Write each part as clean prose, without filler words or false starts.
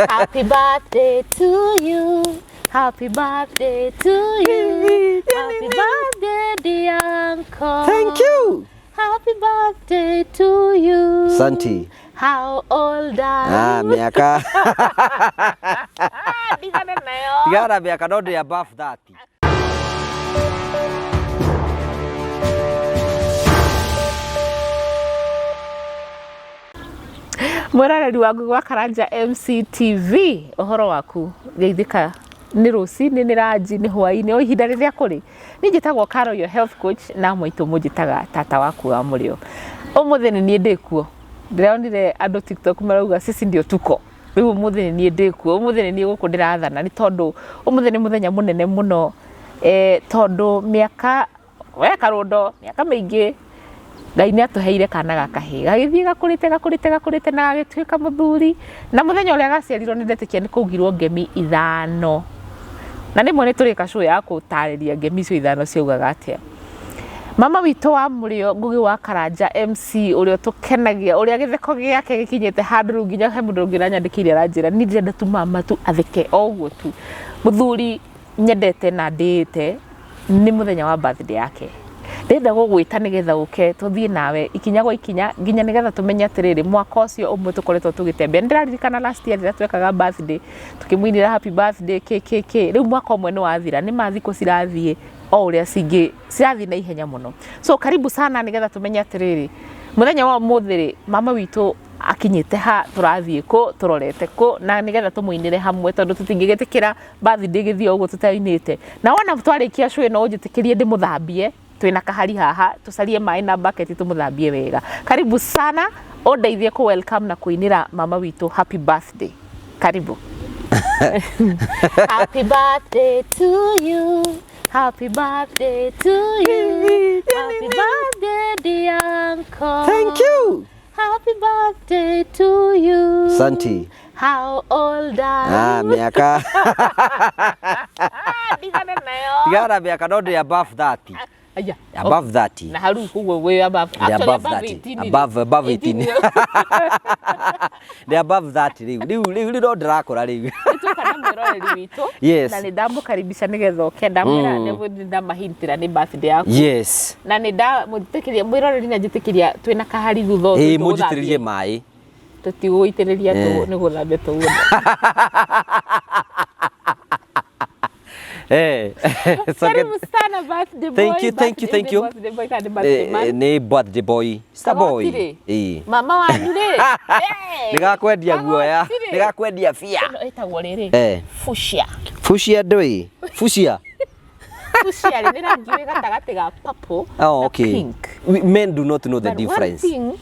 Happy birthday to you. Happy birthday to you. Happy birthday, dear uncle. Thank you. Happy birthday to you. Asante. How old are Ah, you? miaka Ah, ndigane nayo. tigana miaka no ndĩ above 30. Mwĩroreri wa Ngugi wa Karanja MCTV, ũhoro waku geithĩka nĩ rũcinĩ nĩ ranji nĩ hwainĩ o ihinda rĩrĩa kũrĩ. Niĩ njĩtagwo Carol your health coach na mwaitũ mũnjĩtaga tata waku wa mũrĩo. Ũmũthĩ nĩ niĩ ndĩkuo. Ndĩronire andũ TikTok marauga sisi ndio tuko. Rĩu ũmũthĩ nĩ niĩ ndĩkuo, ũmũthĩ nĩ niĩ gũkũ ndĩrathana nĩ tondũ ũmũthĩ nĩ mũthenya mũnene mũno tondũ mĩaka we karũndo mĩaka mĩingĩ Ngai nĩ atũheire kana ga kahĩĩ gagĩthiĩ gakũrĩte gakũrĩte gakũrĩte na gagĩtuĩka mũthuri na mũthenya ũrĩa gaciarirwo nĩ ndetĩkia nĩ kũugirwo ngemi ithano na rĩmwe nĩ tũrĩka show ya gũtarĩria ngemi icio ithano ciaugaga atĩa. Mama witũ wa mũrĩo Ngugi wa Karanja MC ũrĩa ũtũkenagia ũrĩa gĩtheko gĩake gĩkinyĩte handũ rĩu nginya he mũndũ ũngĩ ũranyandĩkĩire aranjĩra niĩ ndĩrenda tu mama tu atheke o ũguo tu. Mũthuri nyendete na ndĩĩte nĩ mũthenya wa birthday yake. Ndĩrenda gũgwĩta nĩgetha ũke tũthiĩ nawe ikinya gwa ikinya nginya nĩgetha tũmenye atĩrĩrĩ mwaka ũcio ũmwe tũkoretwo tũgĩtembea. Nĩ ndĩraririkana last year rĩrĩa twekaga birthday tũkĩmũinĩra happy birthday kĩ kĩ kĩ. Rĩu mwaka ũmwe nĩ wathira, nĩ ma thikũ cirathiĩ o ũrĩa cingĩ cirathiĩ na ihenya mũno. So karibu sana nĩgetha tũmenye atĩrĩrĩ mũthenya wa ũmũthĩ rĩ mama witũ akinyĩte ha, tũrathiĩ kũ, tũrorete kũ, na nĩgetha tũmũinĩre hamwe tondũ tũtingĩgĩtĩkĩra birthday ĩgĩthiĩ o ũguo tũtainĩte. Na wona twarĩkia show ĩno ũnjĩtĩkĩrie ndĩmũthambie twĩna kahari haha tũcarie maĩ na bucket tũmũthambie wega. Karibu sana ũndeithie kũ welcome na kũinĩra mama witũ happy birthday. Karibu. Happy birthday to you. Happy birthday to you. Happy birthday dear uncle. Thank you. Happy birthday to you. Asante. How old are Ah, you? miaka Ah, ndigane nayo. tigana mĩaka no ndĩ above 30. Aya. Above 30. Na haru koguo wĩ above. Ndĩ Actually above above 30. 18. Above above 18. Ndĩ above 30 rĩu. Rĩu rĩu rĩu no ndĩrakũra rĩu. Nĩtwoka na mwĩroreri witũ. Yes. Na nĩ ndamũkaribisha nĩgetha oke ndamwĩra nĩ ndamahintĩra nĩ birthday yaku. Yes. Na nĩ ndamũjĩtĩkĩria mwĩroreri nĩ anjĩtĩkĩria twĩna kahari thutha ũyũ Ĩĩ tũgũthambie. mũnjitĩrĩrie maĩ. Tũtigũgũitĩrĩria tũ nĩ gũthambia tũgũthambia. Eh. So Karibu sana birthday boy. Thank you, thank you, birthday- thank you. Birthday boy kana birthday man. Nĩ birthday boy. Star boy. Kagoti rĩ. Ĩĩ. Mama wanyu rĩ. Nĩ gakwendia guoya. Kagoti rĩ. Nĩ gakwendia bia. Ĩno ĩtagwo rĩrĩ. Eh. Fuchsia. Fuchsia ndũĩ? Fuchsia. Fuchsia rĩ nĩ rangi wĩ gatagatĩ ga purple Oh, na okay. pink. Men do not know the But one difference. thing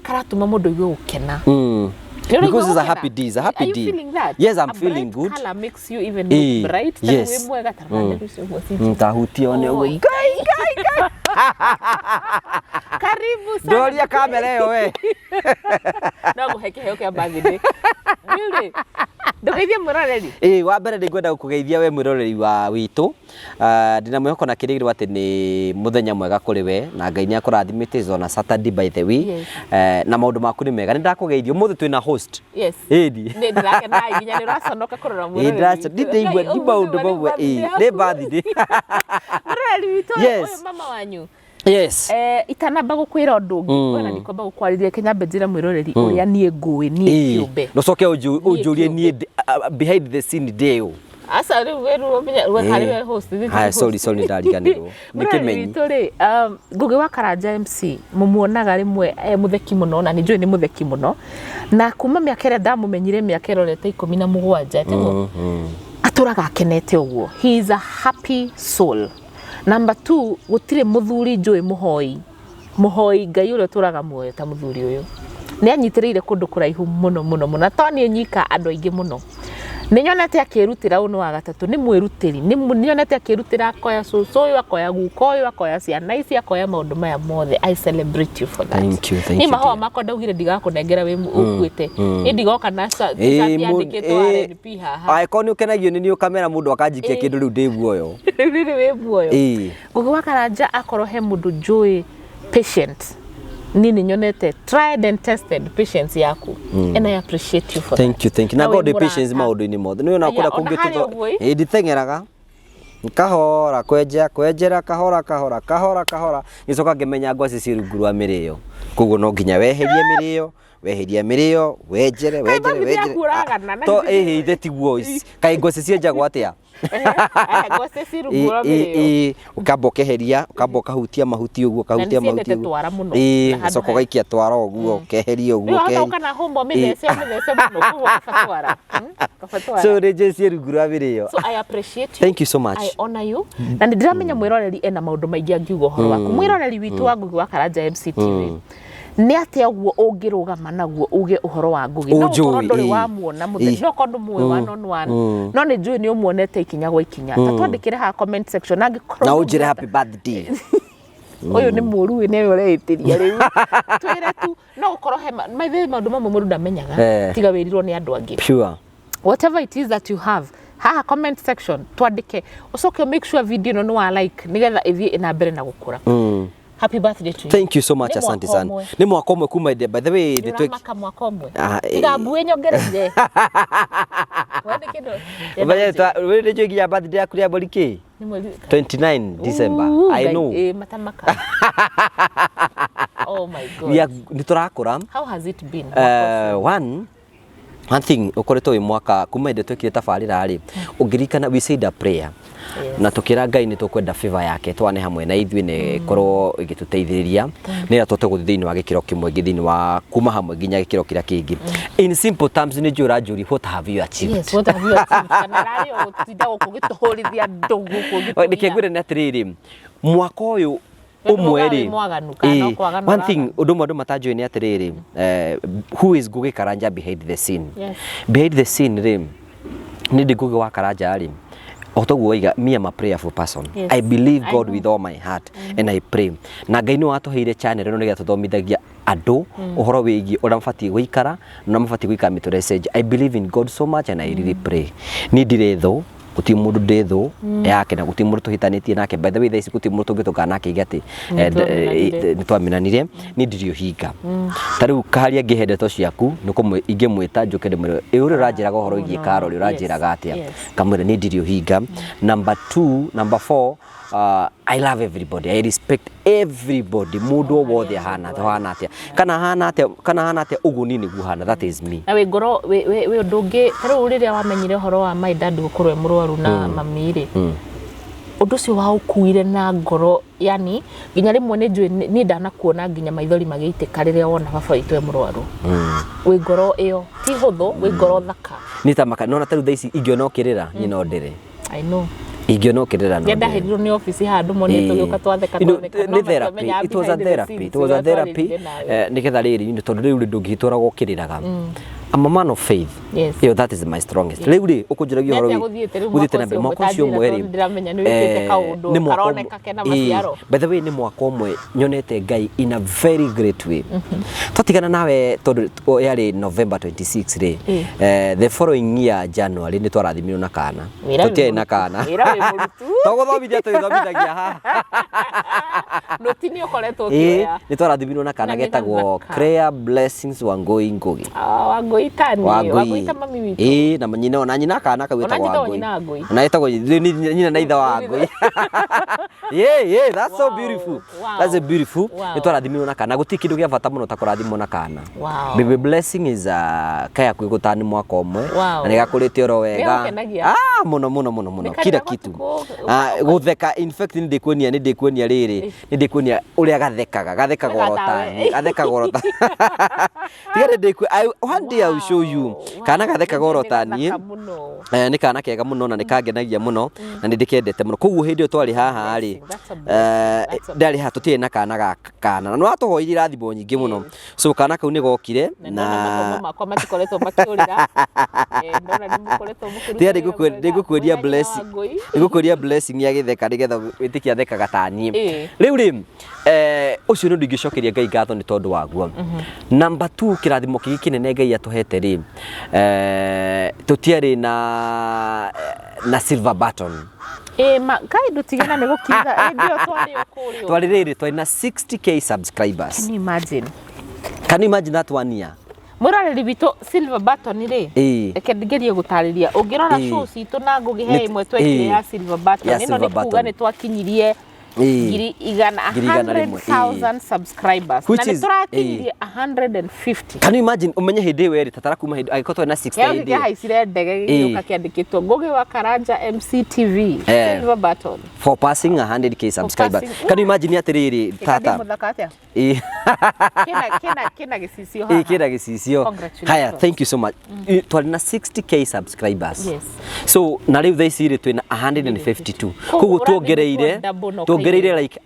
karatũma mũndũ aigue gũkena. Nĩ ũraigua Because it's a gũkena? happy day, it's a happy Are you day. feeling that? Yes, I'm A feeling bright good. color makes you even Eh, look bright. Ta yes. wĩ mwega ta rũranda rũcio ũguo si Ntahutia one ũguo. Oi. Karibu sana. Ndoria kamera ĩyo we. No ngũhe kĩheo kĩa birthday. Rĩu rĩ, ndũgeithie mwĩroreri. Ĩĩ wa mbere nĩ ngwenda gũkũgeithia we mwĩroreri wa witũ. Ndĩna mwĩhoko na kĩrĩgĩrĩro atĩ nĩ mũthenya mwega kũrĩ we na Ngai nĩ akũrathimĩte is on a Saturday by the way. Yes. Na maũndũ maku nĩ mega. Nĩ ndakũgeithia ũmũthĩ twĩna host. Yes. Ĩni. Nĩ ndĩrakena nginya nĩ ũraconoka kũrora Ĩĩ mwĩroreri ndĩraco witũ. ndindaigua Ngai, ndi ũmũthĩ maũndũ nĩ mamwe. birthday Ĩĩ yaku. nĩ birthday. Mwĩroreri witũ ũyũ Yes. ũyũ mama wanyu. Yes. Itanamba gũkwĩra ũndũ ũngĩ ona ndikwamba gũkwarĩria kenya mbe njĩre mwĩroreri ũrĩa niĩ ngũĩ niĩ kĩũmbe. Nũcoke ũnjũrie kĩũmbe. niĩ behind the scene ndĩ ũ. Aca rĩu wĩrwo ũmenye we harĩ we host ithuĩ Haya, tũtirĩ sorry, host. sorry, ndariganĩrwo. Nĩ Mwĩroreri kĩmenyi. witũ rĩ, Ngugi wa Karanja MC mũmuonaga rĩmwe e mũtheki mũno na nĩ njũĩ nĩ mũtheki mũno na kuma mĩaka ĩrĩa ndamũmenyire mĩaka ĩrorete 17 tiguo atũraga akenete ũguo. He is a happy soul. Number 2, gũtirĩ mũthuri njũĩ mũhoi mũhoi Ngai ũrĩa ũtũraga muoyo ta mũthuri ũyũ. Nĩ anyitĩrĩire kũndũ kũraihu mũno mũno mũno na to niĩ nyika andũ aingĩ mũno. Nĩ nyonete akĩrutĩra ũyũ nĩ wa gatatũ nĩ mwĩrutĩri nĩ nyonete akĩrutĩra akoya cũcũ ũyũ akoya guka ũyũ akoya ciana ici akoya maũndũ maya mothe. I celebrate you for that. Thank you, thank Niĩ you, mahũa dear. makwa ndaugire ndigakũnengera wĩ ũkuĩte. Niĩ ndigoka na t-shirt yandĩkĩtwo RNP haha. Angĩkorwo nĩ ũkenagio nĩ niĩ ũkamera mũndũ akanjikia Ĩĩ. kĩndũ rĩu ndĩ muoyo. Rĩu rĩrĩ wĩ muoyo. Ĩĩ. Ngugi wa Karanja akorwo he mũndũ njũĩ patient. Niĩ nĩ nyonete tried and tested patience yaku, and I appreciate you for Thank that. you, thank you. Na wĩ God mũrata. patience maũndũ-inĩ mothe. Nĩ ona Aya, kũrĩa ona kũngĩ harĩa tũtho. ũguo ĩ. Ĩ, nditeng'eraga. Kahora kwenja kwenjera, kahora kahora kahora kahora, ngĩcoka ngĩmenya ngwacĩ ciĩ rungu rwa mĩrĩo, koguo no nginya weherie mĩrĩo, weheria mĩrĩo, wenjere, wenjere, Kaĩ wenjere. yaku ũragana, na To githĩ- ĩhĩ, ithe tiguo kaĩ ngwacĩ cienjagwo atĩa? Ngwacĩ ciĩ rungu rwa mĩrĩo. Ĩ, ũkamba ũkeheria, ũkamba ũkahutia mahuti ũguo, ũkahutia nĩ mahuti ciendete ũguo. twara mũno, Ĩ, na handũ ũgacoka ũgaikia twara ũguo, ũkeheria ũguo, Rĩu wahota ũkeheria. gũka na hũma ũmĩthece, ũmĩthece mũno, koguo kaba twara. Kaba twara. So nĩ njũĩ ciĩ rungu rwa mĩrĩo. So I appreciate you. Thank you so much. I honor you. Na nĩ ndĩramenya mwĩroreri ena maũndũ maingĩ angiuga ũhoro waku. Mwĩroreri witũ wa Ngugi wa Karanja MCTV. Nĩ atĩa ũguo ũngĩrũgama naguo uge ũhoro wa Ngugi? No Ũnjũĩ, ũkorwo ndũrĩ ĩ. wamuona mũthenya, Ĩ. no ũkorwo ndũmũĩ one on one. No nĩ njũĩ nĩ ũmuonete ikinya gwa ikinya. Ta twandĩkĩre haha comment section angĩkorwo Na ũnjĩre happy birthday. Ũyũ nĩ mũru, wĩ nĩwe ũreĩtĩria rĩu. Twĩre tu no gũkorwo he maithe maũndũ mamwe mũndũ ndamenyaga tiga wĩrirwo nĩ andũ angĩ. Sure. Whatever it is that you have, haha comment section twandĩke, ũcoke make sure video ĩno nĩ wa like nĩgetha ĩthiĩ na mbere na gũkũra. Happy birthday to you. Thank you so much. Nĩ Asante mwaka sana. ũmwe. Nĩ mwaka ũmwe kuma inde, by the way, Nĩ nĩ twĩ ũramaka mwaka ũmwe. Ah, eh. Tiga mbuĩ nyongereire. We nĩ kĩndũ. Wewe nĩ njũĩ nginya birthday yaku rĩa mweri kĩ? Nĩ mweri 29 December. Ooh, I Ngai, know. ĩ, matamaka. Oh my God. Nĩ tũrakũra. How has it been? One thing ũkoretwo wĩ mwaka kuma hĩndĩ twekire tabarĩra rĩ, ũngĩririkana, we said a prayer na tũkĩra Ngai nĩ tũkwenda favor yake twane hamwe na ithuĩ, nĩ ĩkorwo ĩgĩtũteithĩrĩria nĩgetha tũhote gũthiĩ thĩinĩ wa gĩkĩro kĩmwe thĩinĩ wa kuma hamwe nginya gĩkĩro kĩrĩa kĩngĩ. In simple terms, nĩ njũĩ ũranjũria, what have you achieved? Yes, what have you achieved? Kana rarĩ o gũtinda gũkũ gĩtũhũrithia andũ gũkũ Reke ũgĩtũgia. ngwĩre nĩ atĩrĩrĩ, mwaka ũyũ Nĩ ũmwe ũgaga rĩ wĩ mwaganu, kana no ĩ, kwagana one thing, ũragana? ũndũ ũmwe andũ matanjũĩ nĩ atĩrĩrĩ, who is Ngugi Karanja behind the scene? Yes. Behind the scene rĩ, nĩ ndĩ Ngugi wa Karanja rĩ, o toguo waiga, me am a prayerful person. I believe I God know. with all my heart and I pray, na Ngai nĩ watũheire channel ĩno nĩgetha tũthomithagia andũ ũhoro wĩgiĩ ũrĩa mabatiĩ gũikara na ũrĩa mabatiĩ gũikara mĩtũrĩre ĩcenjie. I believe in God so much and I really pray. Niĩ ndirĩ thũ, gũtirĩ mũndũ ndĩ thũ yake na gũtirĩ mũndũ tũhĩtanĩtie nake. By the way, thaa ici gũtirĩ mũndũ tũngĩtũngana nake iga atĩ Nĩtwamenanire. Nĩ twamenanire. Niĩ ndirĩ ũhinga. Ta rĩu kaharia ngĩhe ndeto ciaku nĩ kũmwĩ ingĩmwĩta njũke ndĩmwĩre, ĩ, ũrĩa ũranjĩraga ũhoro wĩgiĩ no. Carol, ũranjĩraga atĩa? Kamwĩra niĩ ndirĩ ũhinga. Number two, number four, I love everybody, I respect everybody. Mũndũ o wothe ahana atĩa, ahana atĩa, kana ahana atĩa, kana ahana atĩa, ũguo niĩ nĩguo hana. That is me. Na wĩ ngoro wĩ ũndũ ũngĩ, ta rĩu rĩrĩa wamenyire ũhoro wa my dad gũkorwo e mũrwaru na mami rĩ, ũndũ ũcio waũkuire na ngoro, yani nginya rĩmwe nĩ njũĩ niĩ ndanakuona nginya maithori magĩitĩka rĩrĩa wona baba witũ e mũrwaru. Wĩ ngoro ĩyo ti hũthũ, wĩ ngoro thaka. Nĩ ta maka nona ta rĩu thaa ici ingĩona ũkĩrĩra, niĩ no ndĩre. I know. Ingĩona ũkĩrĩra no Rĩrĩa ndĩre. ndahĩrirwo nĩ obici haha andũ monire tũgĩũka twatheka, twatheka, no Nĩ therapy. matiamenyaga It was a behind the therapy, scenes it was a ũrĩa therapy. twarĩrire nawe. Nĩgetha rĩrĩ nĩ tondũ rĩu rĩ ndũngĩtũraga ũkĩrĩraga. I'm a man of faith. Ĩyo, that is my strongest. Rĩu rĩ ũkũnjũragia ũhoro Nĩ atĩa gũthiĩte rĩu gũthiĩte mwaka na mbere ũcio mwaka ũcio ũmwe? ũmwe Ta rĩ, njĩra, tondũ ndĩramenya nĩ wĩkĩte kaũndũ nĩ mwaka ũmwe- karoneka kena maciaro. By the way, nĩ mwaka ũmwe nyonete Ngai in a very great way. Twatigana nawe tondũ yarĩ November 26 rĩ, the following year January nĩ twarathimirwo na kana. Wĩra wĩ Tũtiarĩ na mũrutu. kana. Wĩra wĩ mũrutu. Togũthomithia tũgĩthomithagia haha. Nũti nĩ ũkoretwo Ĩ, ũkĩoya. nĩ twarathimirwo na kana Na nĩ getagwo gathaka. Claire Blessings Wangui Ngugi. Ah, Wangui tani. Wangui ta mami witũ. Ĩ, na nyina, ona nyina kana kau Ona getagwo njĩtagwo Wangui. nyina Wangui. Ona getagwo nyina na ithe wa Wangui. Yeah, that's so beautiful. That's a beautiful. Nĩ twarathimirwo na kana. Gũtirĩ kĩndũ gĩa bata mũno ta kũrathimwo na kana. Baby Blessing is a kaya kwĩ gũtani mwaka ũmwe na nĩ gakũrĩte oro wega. Nĩgũkenagia. Ah, mũno mũno mũno mũno. Nĩ Kila karĩraga kitu. ũtukũ, Ah, gũtheka, in fact nĩ ndĩkuonia rĩrĩ, nĩ ndĩkuonia ũrĩa gathekaga, gathekaga oro Gathekaga ta tawe. gathekaga oro ta tiga nĩ ndĩku one day I will show you kana gathekaga oro ta niĩ. Gathaka mũno. Nĩ kana kega mũno na nĩ kangenagia mũno na nĩ ndĩkendete mũno. Koguo hĩndĩ ĩyo twarĩ haha rĩ, That's a blessing. That's a ndarĩ haha tũtirĩ na kana ga kana, na nĩ watũhoire irathimo nyingĩ mũno, so kana kau nĩ gokire. Na ndona mathomo makwa matikoretwo makĩũrĩra. Ndona nĩ mũkoretwo mũkĩruta Tiga wĩra mwega. nĩngũkuonia Mwega blessing, Wangui. nĩngũkuonia Blessing ya gĩtheka nĩgetha wĩtĩkie athekaga ta niĩ. Rĩu rĩ, ũcio nĩ ũndũ ingĩcokeria Ngai ngatho nĩ tondũ waguo. Number two, kĩrathimo kĩngĩ kĩnene Ngai atũhete rĩ, tũtiarĩ na silver button. Ĩ ma kai ndũtigana nĩ gũkinya hĩndĩ ĩyo twarĩ o kũrĩa ũguo. Twarĩ rĩrĩ, twarĩ na 60K subscribers. Can you imagine? Can you imagine that one year? Mwĩroreri witũ, silver button rĩ, reke ngerie gũtarĩria. Ũngĩrora show citũ na Ngũgĩ, he ĩmwe twekire ya silver button. Ya ĩno silver nĩ kuga button. nĩ twakinyirie 100,000, 100,000, 100,000 subscribers, Which na nĩ is- tũrakinyirie 150. Can you imagine? Ũmenye hĩndĩ ĩyo ĩrĩ tatara kuma hĩndĩ angĩkorwo twarĩ na 60 Kĩo hĩndĩ ĩyo. kĩhaicire ndege gĩgĩũka kĩandĩkĩtwo Ngũgĩ wa Karanja MCTV silver button. For passing 100K subscribers. Can you imagine atĩrĩrĩ Tata tata? Mũthaka atĩa? Kĩna gĩcicio haha. Kĩna gĩcicio. Congratulations. Haya, thank you so much. Twarĩ na 60K subscribers. So na rĩu thaa ici rĩ, twĩna 152. Koguo Koguo ũrathiĩ tuongereire gũtua double na tuongereire ũkaigĩrĩra. like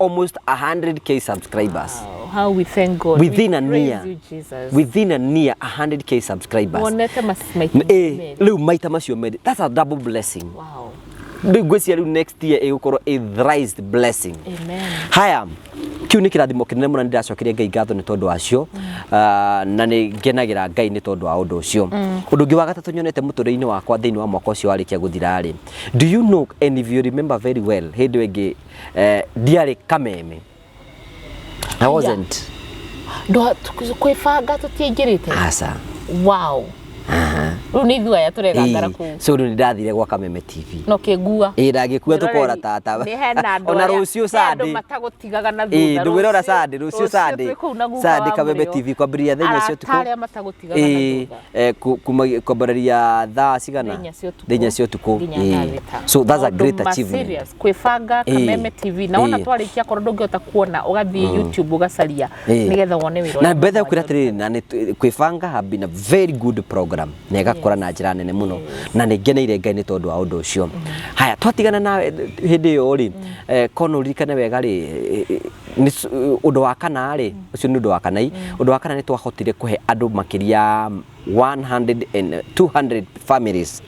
almost 100K subscribers. Wow, how we thank God. Within We a praise year. you, Jesus. Within a year, 100K subscribers. Wonete maita merĩ. Rĩu maita macio merĩ, that's a double blessing. Rĩu ngwĩciria rĩu next year ĩgũkorwo a thrice blessing. Amen. Haya, kiu nĩ kĩrathimo kĩnene mũno, nĩ ndĩracokeria Ngai ngatho nĩ tondũ wacio. Ah, na nĩ ngenagĩra Ngai nĩ tondũ wa ũndũ ũcio. Ũndũ ũngĩ wa gatatũ nyonete mũtũrĩre-inĩ wakwa thĩinĩ wa mwaka ũcio warĩkia gũthira rĩ, do you know, and if you remember very well, hĩndĩ ĩyo ĩngĩ ndiarĩ Kameme. I wasn't. Kwĩbanga tũtiaingĩrĩte. Aca. Wow, rĩu nĩ ithuĩ aya tũregangara kũu. So rĩu nĩ ndathire gwa Kameme TV. No kĩngua. Ĩ, ndangĩkua tũkora tata. Nĩ hena andũ Ona arĩa- rũciũ he andũ Sunday. matagũtigaga na thutha. Ndũgwĩra ona Rũciũ- Sunday, rũciũ rũciũ Sunday. twĩ kũu na guka Sunday wa Kameme Mũrĩo. TV kwambĩrĩria thaa 4 cia Arata ũtukũ. arĩa matagũtigaga na thutha. Kuma kwambĩrĩria thaa cigana? Thaa 4 cia ũtukũ. Thaa 4 cia ũtukũ. Nginya thaa 6. So that's a Maũndũ great ma achievement. serious. Kwĩbanga Kameme TV, na wona twarĩkia, korwo ndũngĩhota kuona, ũgathiĩ YouTube ũgacaria nĩgetha wone wĩra Na ũrĩa mbetha mwanya kwĩra atĩrĩrĩ, na nĩ kwĩbanga have been a very good program na ĩgakũra na njĩra nene mũno, na nĩ ngeneire Ngai nĩ tondũ wa ũndũ ũcio. Haya, twatigana nawe hĩndĩ ĩyo rĩ, kono ũririkane wega rĩ, nĩ ũndũ wa kana rĩ, ũcio nĩ ũndũ wa kana i ũndũ wa kana nĩ twahotire kũhe andũ makĩria 100 and 200 families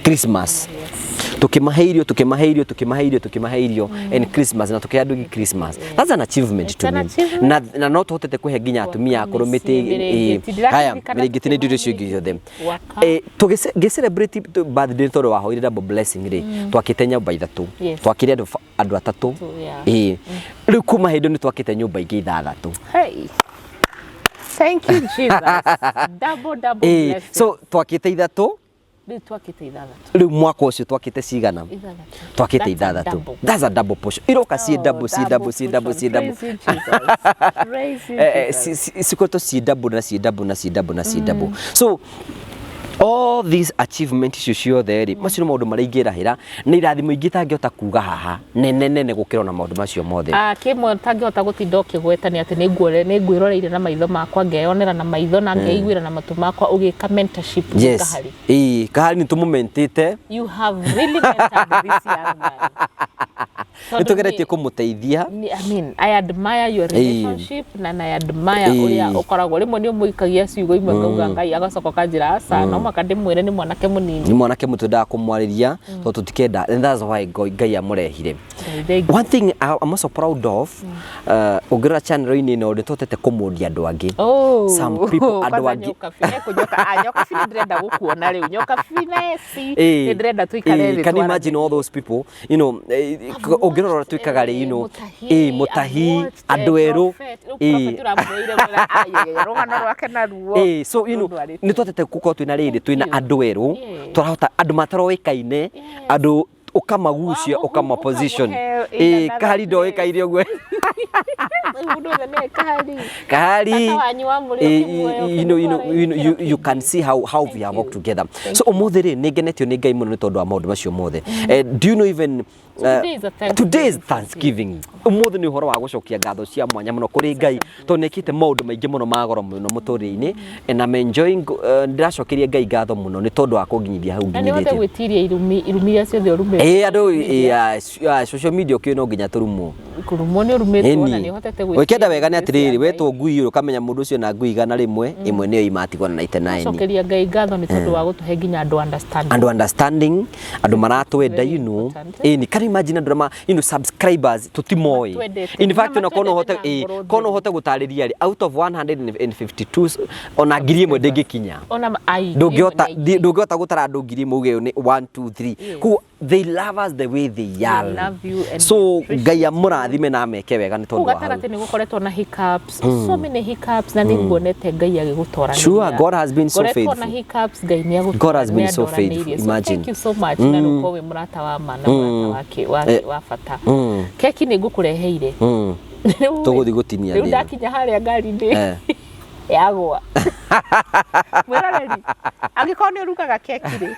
Christmas, tukimahe irio, tukimahe irio, tukimahe irio, tukimahe irio and Christmas, na tukihe andũ aingĩ Christmas. That's an achievement It's to an me. achievement. Na no tuhotete kuhe nginya atumia akũrũ mĩtĩ. Mĩrĩngĩti. Ĩ, haya, Ndĩrakĩririkana mĩrĩngĩti na indo icio ingĩ ciothe. Gwaka. Tũgĩ celebrate birthday tondũ wahoire double blessing rĩ, twakĩte nyũmba ithatũ. Twakire andũ atatũ. Rĩu kuma hĩndĩ ĩyo nĩ twakĩte nyũmba ingĩ ithathatũ. Hey. Thank you, Jesus. Double, double blessing. So twakĩte ithatũ. Rĩu twakĩte ithathatũ. Rĩu mwaka ũcio twakĩte cigana? Ithathatũ. Twakĩte That's a ithathatũ. double. That's a double portion. Iroka ciĩ Oh, double, ciĩ double, ciĩ double, ciĩ double. Praise you, Jesus. Praise you, Jesus. Cikoretwo ciĩ double na ciĩ double na ciĩ double na ciĩ double. So all these achievement icio ciothe rĩ, macio nĩ maũndũ marĩa ingĩrahĩra na irathimo ingĩ itangĩhota kuga haha nene nene gũkĩra ona maũndũ macio mothe. Ah, kĩmwe ũtangĩhota gũtinda ũkĩgweta nĩ atĩ nĩ ngwĩroreire na maitho makwa, ngeyonera na maitho na ngeiguĩra na matũ makwa ũgĩka mentorship gwĩ Kahari. Ĩĩ, Kahari nĩ tũmũmentĩte. You have really mentored this young man. Nĩ Tondũ tũgeretie kũmũteithia. I mean, I admire your relationship na I admire ũrĩa ũkoragwo rĩmwe nĩ ũmũikagia ciugo imwe ngauga Ngai, agacoka ũkanjĩra aca, no mũhaka ndĩmwĩre nĩ mwanake mũnini. Nĩ mwanake mũtwendaga kũmwarĩria tondũ tũtikenda, and that's why Ngai amũrehire. Ngai, thank you. One thing I'm also proud of, ũngĩrora channel-inĩ ĩno, nĩ tũhotete kũmũndia andũ angĩ. Oh, Some people, andũ kwanza angĩ. Nyokabi, nyoka, ah, Nyokabi nĩ ndĩrenda gũkuona rĩu. Nyokabi na eci nĩ ndĩrenda tũikare thĩ Can you twaranĩrie. imagine all those people, ũngĩrora twĩkaga rĩ, Mũtahi, andũ erũ. Rũgano rwake naruo. So rũndwarĩte. nĩ twatete gũkorwo twĩna rĩrĩ, twĩna you. andũ erũ, tũrahota andũ mataroĩkaine, andũ ũkamagucia, ũkama position. Ũkamũhe in another Kahari ndoĩkaine ũguo. Rĩu mũndũ wothe nĩoĩ Kahari. Kahari. Baba wanyu wa mũrĩo ũkĩmuoya You can see how we have worked together. So ũmũthĩ rĩ, nĩ ngenetio nĩ Ngai mũno nĩ tondũ wa maũndũ macio mothe. Do you know even Today is a Thanksgiving. Today is Thanksgiving. Ũmũthĩ nĩ ũhoro wa gũcokia ngatho cia mwanya mũno kũrĩ Ngai tondũ nĩ ekĩte maũndũ maingĩ mũno ma goro mũno mũtũrĩre-inĩ, and I'm enjoying, ndĩracokeria Ngai ngatho mũno nĩ tondũ wa kũnginyithia hau Na nĩ ũhote nginyithĩtie. gwĩtiria irumi iria ciothe ũrumĩtwo. Andũ social media ũkĩũĩ no nginya tũrumwo. Kũrumwo nĩ ũrumĩtwo na nĩ ũhotete gwĩtiria Ũkĩenda wega nĩ irumi atĩrĩrĩ, cia wetwo ngui ũrĩ ũkamenya mũndũ ũcio na ngui 100, ĩmwe nĩyo imatigwo na 99. Cokeria Ngai ngatho nĩ tondũ wa gũtũhe nginya andũ understanding. Andũ understanding, andũ maratwenda. Very important. Ĩni, can you imagine andũ arĩa subscribers tutimoĩ? Matwendete. In fact, Na ona kono ũhote matwendete na ngoro kono ũhote gũtarĩria rĩ, out of 152 ona 1,000 ndĩngĩkinya. Ona ai Ndũngĩhota 1,000 nĩ aingĩ. ndũngĩhota gũtara andũ 1,000 uge ũyũ nĩ 1 2 3. Koguo They love us the way they are. Love you and So they appreciate. Ngai amũrathime na ameke wega nĩ Kũu tondũ wa hau. gatagatĩ nĩ gũkoretwo na hiccups, so many hiccups, na nĩ nguonete Ngai agĩgũtoranĩria. Sure, God has been so Ngoretwo na faithful. hiccups, Ngai nĩ God has been so faithful. So Imagine. thank you so much, na nũkorwo wĩ mũrata wa ma na mũrata wa bata. Keki nĩ ngũkũreheire. Rĩu- Tũgũthiĩ gũtinia rĩu thĩna. ndakinya harĩa ngari-inĩ yagwa. Mwĩroreri, angĩkorwo nĩ ũrugaga keki rĩ,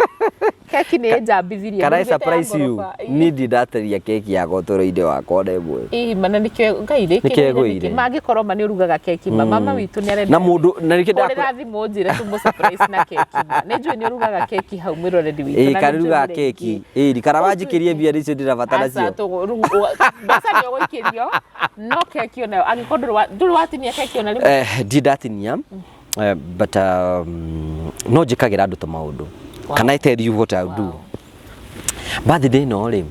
keki nĩ njambithirie. Can I Mũrugĩte ya surprise you? ngoroba. Niĩ ndirĩ ndateria keki yakwa ũtũũro-inĩ wakwa ona ĩmwe. Ĩ, mana nĩkĩo Ngai rĩ, Nĩkĩo ĩgũire. mangĩkorwo ma nĩ ũrugaga keki ma mama witũ nĩ arenda Na mũndũ na nĩkĩo hũrĩra ndakũra thimũ njĩre tũmũ surprise na keki ma. Nĩ njũĩ nĩ ũrugaga keki hau, mwĩroreri witũ. Ĩ, Na nĩ njũĩ karugaga mũrĩ keki. aingĩ. Ĩ, kana wanjikĩrie mbia nĩcio ndĩrabatara Aca, cio. Mbeca nĩ ũgũikĩrio, no keki onayo angĩkorwo ndũrĩ watinia keki ona rĩmwe. Ndirĩ ndatinia, but no njĩkagĩra andũ tũmaũndũ. Can I tell you what I'll do? Birthday ĩno rĩ,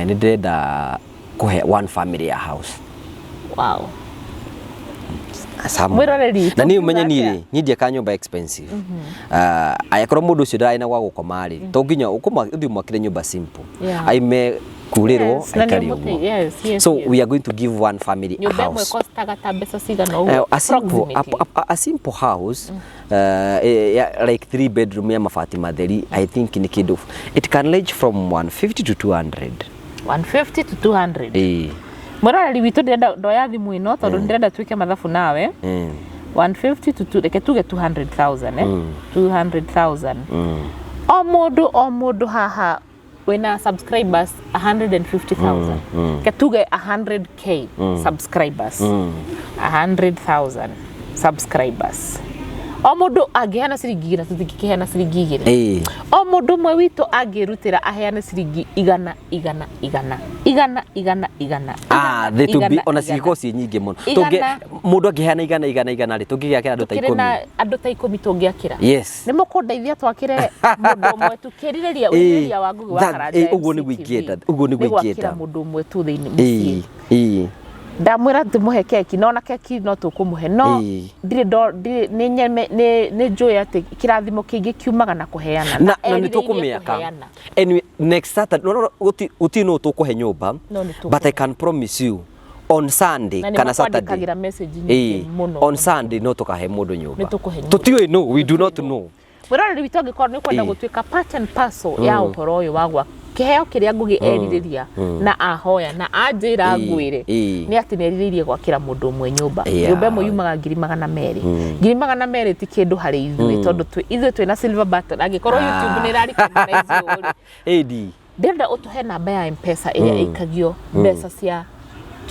nĩ ndĩrenda kũhe one family a house. Somewhere. Mwĩroreri, Na niĩ tũngiuga ũmenye niĩ atĩa? rĩ, niĩ ndiakaga nyũmba expensive. Angĩkorwo mũndũ ũcio ndararĩ na gwa gũkoma rĩ, to nginya ũthiĩ ũmwakĩre nyũmba simple. Aime kurĩrwo Yes, na nĩ aikare ũmũte- ũguo. yes, So yes. we are going to give one family a Nyũmba ĩmwe house. kostaga ta mbeca cigana ũguo? A simple, a, Approximately. a simple house, like three bedroom ya mabati matheri, I think nĩ kĩndũ it can range from 150 to 200. 150 to 200. Eh. Mwĩroreri witũ, ndĩrenda ndoya thimũ ĩno tondũ ndĩrenda twĩke mathabu nawe. 150 to 2, reke tuge 200,000, eh, 200,000 o mũndũ, o mũndũ haha wĩna subscribers 150,000, reke tuge 100K subscribers, 100,000 subscribers, o mũndũ angĩheana ciringi 100, tũtingĩkĩheana ciringi 2. O mũndũ ũmwe witũ angĩrutĩra aheane ciringi igana, igana, igana, igana, igana, igana, Ah, they to be igana, ona igana. cingĩkorwo ciĩ nyingĩ mũno. Igana. Mũndũ angĩheana igana, igana, igana rĩ, tũngĩgĩakĩra andũ ta Tũkĩrĩ 10. Na andũ ta 10 tũngĩakĩra. Yes. Nĩ mũkũndeithia twakĩre mũndũ ũmwe tu kĩrirĩria, wĩrirĩria wa Ngugi wa Karanja Ũguo nĩguo MCTV. ingĩenda, ũguo nĩguo Nĩ gwakĩra ingĩenda. mũndũ ũmwe tu thĩinĩ mũciĩ. Ndamwĩra tũmũhe keki, no ona keki no tũkũmũhe, no ndirĩ ndirĩ nĩ nyeme nĩ njũĩ atĩ kĩrathimo kĩingĩ kiumaga na kũheana. Na nĩ Erirĩirie tũkũmĩaka. kũheana. Anyway, next Saturday, no, gũtirĩ nũ tũkũhe nyũmba, No nĩ tũkũhe. but I can promise you on Sunday Na nĩ kana Saturday, makwandĩkagĩra message nyingĩ mũno. On Sunday no tũkahe mũndũ nyũmba. Nĩ tũkũhe nyũmba. Tũtiũĩ no, we do not know. Mwĩroreri witũ, angĩkorwo nĩ ũkwenda gũtuĩka part and parcel ya ũhoro ũyũ wa gwa kĩheo kĩrĩa Ngugi erirĩria na ahoya na anjĩra ngwĩre nĩ atĩ nĩ erirĩirie gwakĩra mũndũ ũmwe nyũmba. Nyũmba ĩmwe yumaga 200,000. 200,000 ti kĩndũ harĩ ithuĩ tondũ ithuĩ twĩna silver button. Angĩkorwo YouTube nĩ ĩra recognize ũũ rĩ, AD. Ndĩrenda ũtũhe namba ya M-Pesa ĩrĩa ĩikagio mbeca cia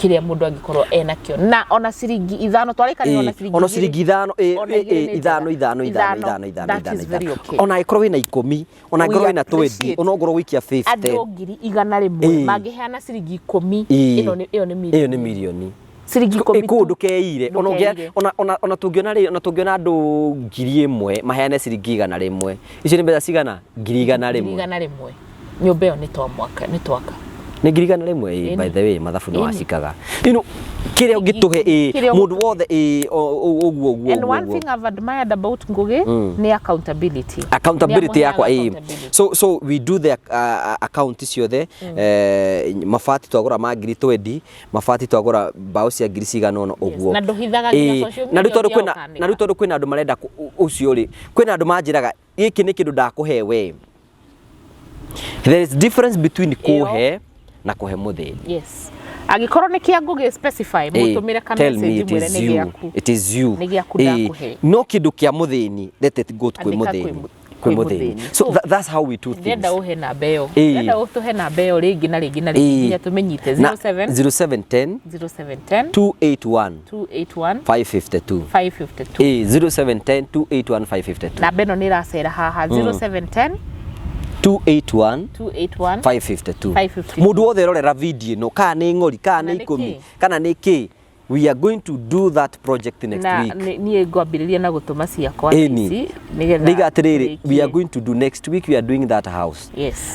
kĩrĩa mũndũ angĩkorwo enakĩo, na ona ciringi 5 twarĩkanĩra, ona ciringi ona 2. Ciringi 5, Ona 2 nĩ 5, njega. 5, 5, 5, 5, 5, that 5, is very 5. okay. Ona angĩkorwo wĩna 10, ona We angĩkorwo wĩna 20, appreciate. ona ongorwo wĩikia 50. Andũ 100,000 mangĩheana ciringi 10, ĩno nĩ Ĩyo mirioni. Nĩ mirioni. Ciringi 10 Kũu tu. ndũkeire. Ona Ndũkeire. ona tũngĩona rĩ, ona tũngĩona andũ 1,000 maheane ciringi 100, icio nĩ mbeca cigana? Ngiri igana Ngiri rĩmwe. 100. Nyũmba ĩyo nĩ twa mwaka nĩ twaka. Nĩ 100,000. By the way, mathabu nĩ wacikaga, you know, kĩrĩa ũngĩtũhe, Kĩrĩa mũndũ wothe, ũguo ũguo. And Ũguo one ũguo. thing I've admired about Ngugi nĩ accountability. Accountability Nĩ yakwa, amũheaga accountability. So we do the account ciothe. Mabati twagũra ma ngiri 20, mabati twagũra mbaũ cia ngiri cigana ũna ũguo. Na ndũhithaga nginya social Na rĩu media tondũ kwĩna ũthiaga na rĩu tondũ kwĩna andũ marenda ũcio rĩ, kwĩna andũ manjĩraga gĩkĩ nĩ kĩndũ ndakũhe we. There is difference between kũhe na kũhe mũthĩni. Yes, angĩkorwo nĩ kĩa Ngugi specify, mũtũmĩre ka Tell me message it mwĩre is nĩ you. gĩaku. It is you. Nĩ gĩaku ndakũhe. No kĩndũ kĩa mũthĩni, let it go kwĩ Andĩka mũthĩni. Kwĩ Kwĩ mũthĩni. mũthĩni. So that's how we do things. Ndĩrenda ũhe namba ĩyo. Ndĩrenda ũtũhe namba ĩyo rĩngĩ na rĩngĩ na rĩngĩ nginya tũmĩnyite. Na 07 0710 0710 281 281 552. 552. 0710 281 552. Namba ĩno nĩ ĩracera haha, 0710 281 281 552. 552. Mũndũ wothe erorera video ĩno, kana nĩ ng'ori, kana Kana nĩ nĩ 10, kĩ? kana nĩ kĩ, we are going to do that project next Na week. niĩ ngwambĩrĩria na gũtũma ciakwa thaa Ĩni. ici nĩgetha Ndiga atĩrĩrĩ, we are tũrĩkie. going to do next week, we are doing that house.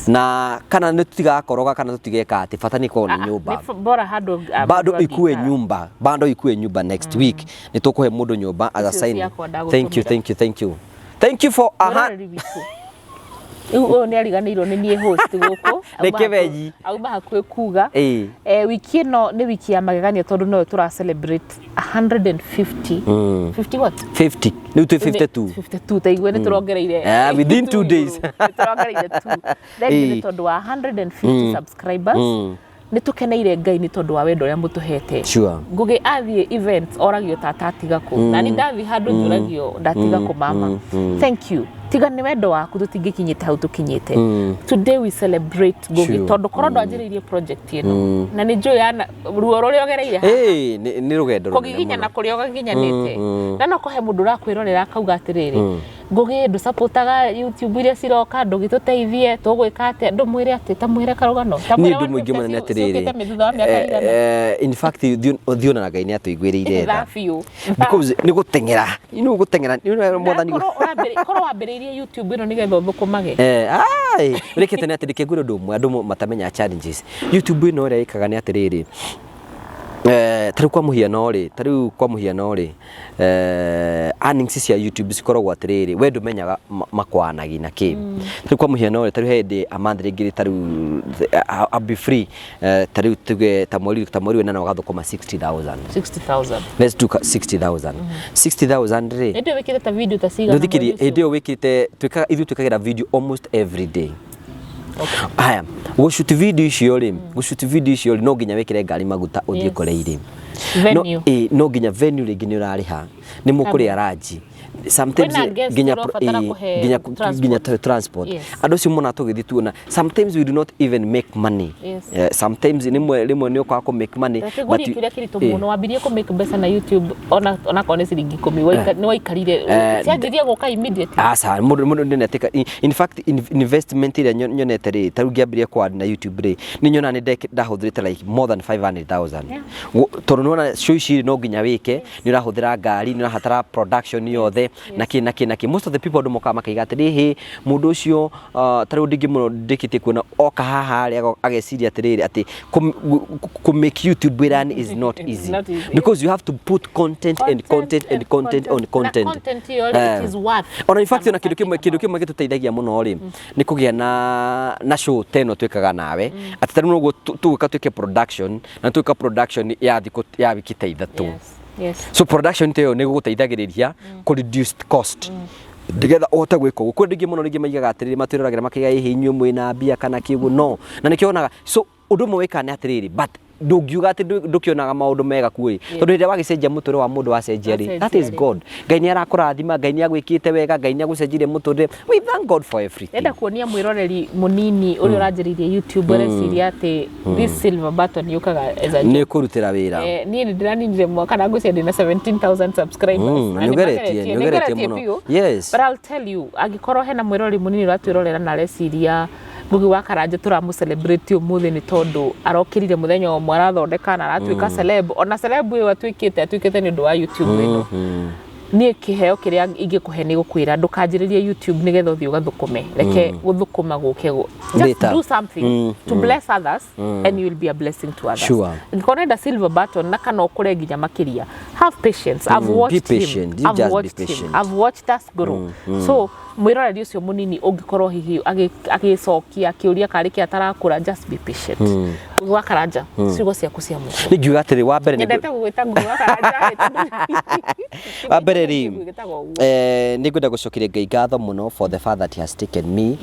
Na kana nĩ tũtigakoroga kana tũtigeka atĩ, bata nĩ korwo nĩ nyũmba. Nĩ bora handũ Bado mũndũ ikue angĩikara. nyumba, bado ikue nyumba. Next week nĩ tũkũhe mũndũ nyũmba as a Icio sign. Ciakwa Thank you. ndagũtũmĩra. Thank you, thank you, thank you for aha. Mwĩroreri witũ. Rĩu ũyũ nĩ ariganĩirwo nĩ niĩ host gũkũ. Nĩ kĩbenji. Auma hakuhĩ kuga. Ĩĩ. Wiki ĩno nĩ wiki ya magegania tondũ noyo tũra celebrate 150. 50 what? 50 rĩu twĩ 52. 52 ta igue nĩ tũrongereire. Ah, within 2 days. Nĩ tũrongereire two. Thengiũ nĩ Ĩĩ. tondũ wa 150 subscribers. Nĩ tũkeneire Ngai nĩ tondũ wa wendo ũrĩa mũtũhete. Ngũgĩ athiĩ events oragio tata atiga kũ, na ni ndathiĩ handũ njũragio ndatiga kũ mama. Thank you, tiga nĩ wendo waku tũtingĩkinyĩte hau tũkinyĩte. Today we celebrate Ngũgĩ tondũ korwo ndwanjĩrĩirie project ĩno na nĩ njũĩ yana ruo rũrĩa ũgereire haha. Ĩĩ, nĩ rũgendo rũnene Kũgiginyana mũno. kũrĩa ũgaginyanĩte na no kũhe mũndũ ũrakwĩrorera akauga atĩrĩrĩ, "Ngũgĩ ndũcapotaga YouTube iria ciroka, ndũgĩtũteithie, tũgwĩka atĩa?" Ndũmwĩre atĩ ta mwĩre karũgano ta Niĩ mwĩre ũndũ mũingĩ mũnene atĩrĩrĩ, ciũkĩte mĩthutha wa mĩaka igana. In fact thiona na Ngai nĩ atũiguĩrĩire tha. Tha biũ. Because nĩ gũteng'era nĩ gũteng'era nĩ mwathani. Korwo wambĩrĩirie YouTube ĩno nĩgetha ũthũkũmage. Ai, ũrĩkĩte nĩ atĩ reke ngwĩre ũndũ ũmwe andũ matamenya challenges YouTube ĩno ĩrĩa ĩkaga nĩ atĩrĩrĩ, ta rĩu kwa mũhiano rĩ, ta rĩu kwa mũhiano rĩ, earnings cia YouTube cikoragwo atĩrĩrĩ, we ndũmenyaga makwanagi na kĩ. Ta rĩu kwa mũhiano rĩ, ta rĩu he hĩndĩ a month rĩngĩ ta rĩu I'll be free, ta rĩu tuge ta mweri wĩnana ũgathũkũma 60,000. 60,000. Let's do 60,000, 60,000 rĩ. Hĩndĩ ĩyo wĩkĩte ta video ta cigana? Ndũthikĩrie. Mweri ũcio? Hĩndĩ ĩyo wĩkĩte twĩkaga ithuĩ twĩkagĩra video almost every day. Haya, gũshoot video icio rĩ, gũshoot video icio rĩ, no nginya wĩkĩre ngari maguta ũthiĩ kũrĩa irĩ. No, Venue. ĩ, no nginya venue rĩngĩ nĩ ũrarĩha, nĩ mũkũrĩa ranji sometimes. Kwĩna guest Nginya ũrabatara ĩ, kũhe nginya transport. Nginya transport. Andũ acio mona tũgĩthiĩ tuona sometimes we do not even make money. Sometimes rĩmwe rĩmwe nĩ ũkaga kũ make money. Reke ngũrie kĩũria kĩritũ mũno. Wambirie kũ make mbeca na YouTube onakorwo nĩ ciringi 10, nĩ waikarire cianjirie gũka immediately? Aca, mũndũ ndĩnetĩka. In fact investment ĩrĩa nyonete rĩ, ta rĩu ngĩambĩrĩria kwa na YouTube rĩ, nĩ nyonaga nĩ ndahũthĩrĩte like more than 500,000. Tondũ nĩwona show ici no nginya wĩke, nĩ ũrahũthĩra ngari, nĩ ũrabatara production yothe na kĩ na kĩ na kĩ. Most of the people, andũ mokaga makaiga atĩrĩ, hĩ, mũndũ ũcio, ta rĩu ndingĩ mũno ndĩkĩtie kuona oka haha rĩ, ageciria atĩrĩrĩ atĩ kũ make YouTube wĩra is not It's easy, not easy. because you have to put content and content and content on content. Na content ĩyo rĩ, it is worth Ona in fact ona kĩndũ kĩmwe na kĩndũ kĩmwe gĩtũteithagia mũno rĩ, nĩ kũgĩa na show ta ĩno twĩkaga nawe, atĩ ta rĩu noguo tũgũka twĩke production na twĩka production ya thikũ ya wiki ta 3. So production ta ĩyo nĩ gũgũteithagĩrĩria kũ reduce cost nĩgetha ũhote gwĩka ũguo. Kwĩ andũ aingĩ mũno rĩngĩ maigaga atĩrĩrĩ, matwĩroragĩra makaiga, "Ĩhĩ, inyuĩ mwĩna mbia kana kĩguo." No na nĩkĩo wonaga, so ũndũ ũmwe wĩkaga nĩ atĩrĩrĩ, but ndũngiuga atĩ ndũkĩonaga maũndũ mega kuo ĩ, tondũ hĩndĩ ĩrĩa wagĩcenjia mũtũrĩre wa mũndũ wacenjia rĩ, that is Wacenjia rĩ. God. Ngai nĩ arakũrathima, Ngai nĩ agwĩkĩte wega, Ngai nĩ agũcenjirie mũtũrĩre. We thank God for everything. Ndenda kuonia mwĩroreri mũnini ũrĩa ũranjĩrĩirie YouTube areciria atĩ this silver button yũkaga as a Nĩ kũrutĩra wĩra. Niĩ nĩ ndĩraninire mwaka na ngwĩciria ndĩna 17,000 subscribers. Na Na nĩ ũgeretie, nĩmageretie, nĩ ũgeretie nĩngeretie mũno. biũ. But I'll tell you, angĩkorwo hena mwĩroreri mũnini ũratwĩrorera na areciria Ngugi wa Karanja tũramũ celebrate ũmũthĩ nĩ tondũ arokĩrire mũthenya ũmwe arathondeka na aratuĩka celeb, ona celeb ĩyo atuĩkĩte nĩ ũndũ wa YouTube ĩno, niĩ kĩheo kĩrĩa ingĩkũhe nĩ gũkwĩra ndũkanjĩrĩrie YouTube nĩgetha ũthiĩ ũgathũkũme. Reke gũthũkũma gũke just Later. do something to bless others and you will be a blessing to others. Angĩkorwo ũrenda silver button na kana ũkũre nginya makĩria, have patience. I've Be watched him. patient. You I've just be watched him. patient. I've watched us grow. So mwĩroreri ũcio mũnini ũngĩkorwo hihi agĩcokia akĩũria karĩ kĩ atarakũra, just be patient. Ngugi wa Karanja, ciugo ciaku cia mũico. Nĩ ngiuga atĩrĩ, wa mbere nĩ Nyendete gũgwĩta Ngugi wa Karanja, wa mbere rĩ, gĩtagwo ũguo. Nĩ ngwenda gũcokeria Ngai ngatho mũno for the fact that he has taken me.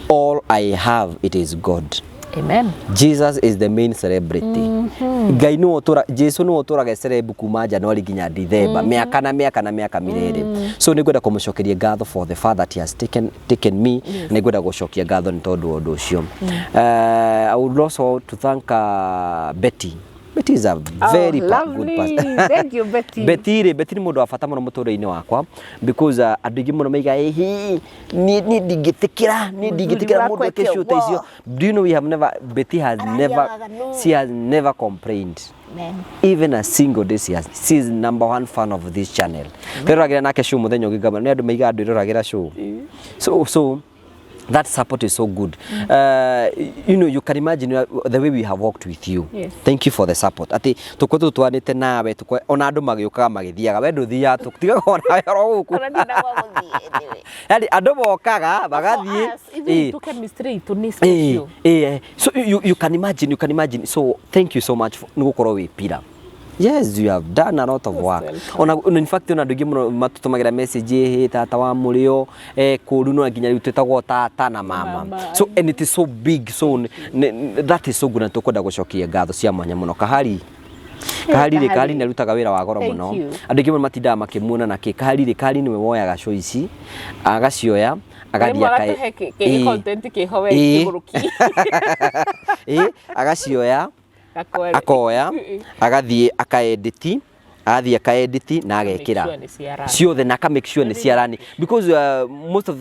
All I have, it is God. Amen. Jesus is the main celebrity. Ngai nĩwe ũtũra, Jesu nĩwe ũtũraga celeb kuma January nginya December, mĩaka na mĩaka na mĩaka mirere. So nĩ ngwenda kũmũcokeria ngatho for the fact that he has taken me. Nĩ ngwenda gũcokia ngatho nĩ tondũ wa ũndũ ũcio. I would also want to thank Betty. Betty is a very Oh, good lovely. person. Thank you, Betty. Betty rĩ, Betty nĩ mũndũ wa bata mũno mũtũrĩre-inĩ wakwa because andũ aingĩ mũno maiga, "Ĩhi, niĩ ndingĩtĩkĩra, niĩ ndingĩtĩkĩra wakwa mũndũ eke eke show ta icio." ũguo. Do you know we have never, Betty has never, waganu. she has never complained Amen. even a single day. She is number one fan of this channel. Twĩroragĩra nake show mũthenya ũngĩ ngama nĩ andũ maigaga ndwĩroragĩra show. So That support is so good. You can imagine the way we have worked with you. Thank you for the support. Atĩ tũkoretwo twanĩte nawe, ona andũ magĩũkaga magĩthiaga, we ndũthiaga, tũtigaga onawe oro gũkũ. Ona ndirĩ na gwa gũthiĩ anyway. Yani andũ mokaga magathiĩ. For us, ithuĩ itũ chemistry itũ nĩ special. So you can imagine. So thank you so much nĩ gũkorwo wĩ pillar. Yes, you have done a lot of work. Welcome. Ona in fact ona andũ aingĩ mũno matũtũmagĩra message, ĩhĩ tata wa mũrĩo, kũru no nginya rĩu twĩtagwo tata na mama. Mama. So and it is so big, so that is so good, na tũkwenda gũcokia ngatho cia mwanya mũno. Kahari, Kahari rĩ, Kahari nĩ arutaga wĩra wa goro Thank mũno. you. Andũ aingĩ mũno matindaga makĩmuona na kĩ. Kahari rĩ, Kahari nĩwe woyaga show ici, agacioya, agathiĩ Rĩmwe agatũhe content kĩho we kĩgũrũki. Agacioya, Akoya. Akoya, agathiĩ akaedit, agathiĩ akaedit na agekĩra Make sure nĩ ciarani. Ciothe na aka make sure nĩ ciarani, because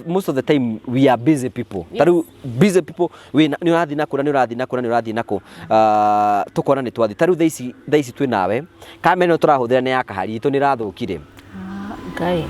most of the time we are busy people. Ta rĩu busy people wĩna nĩ ũrathiĩ na kũ na nĩ ũrathiĩ na kũ na nĩ ũrathiĩ na kũ, tũkona nĩ twathiĩ. Ta rĩu thaa ici twĩ nawe, kamera ĩno tũrahũthĩra nĩ ya Kahari, itũ nĩ ĩrathũkire. Ngai.